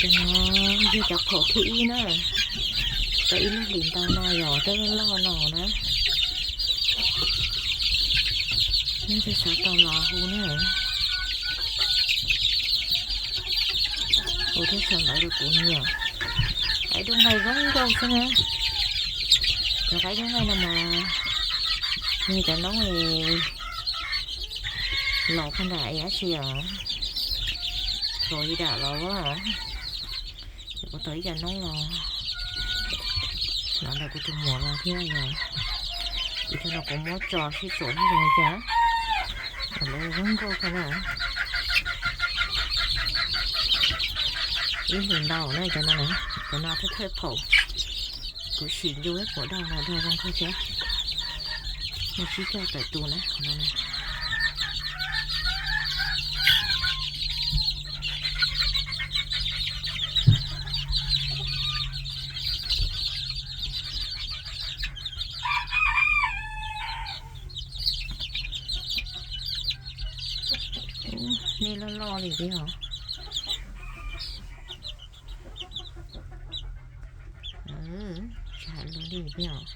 No yog cov phaum thib ib na, cov ib lub hlis ntau no yog cov loj loj no na. Neb twb xav tau los hu na. Hu thiab sau ntawv rau kuv no yog. Qaib dub nqaij zoo nkauj xwb na. Cov qaib dub nqaij no mas nws cov noob los pag nram dab tsi os, Florida los, kuv tau ib co noob los, los ntawm kuv tus muam los thiab yog. Kuv cov no kuv muab tso sib txuam thiab zoo li cas. Lawv zoo nkauj kawg na. Ib hlis ntau na cov no na, cov no thawj thawj phaum. Kuv sim ncu ib puas dog no dog zoo kawg thiab. Muaj tsib caug tawm tus na qhov no na. Nej loj loj li thiab os. Tsis hais luag li thiab os.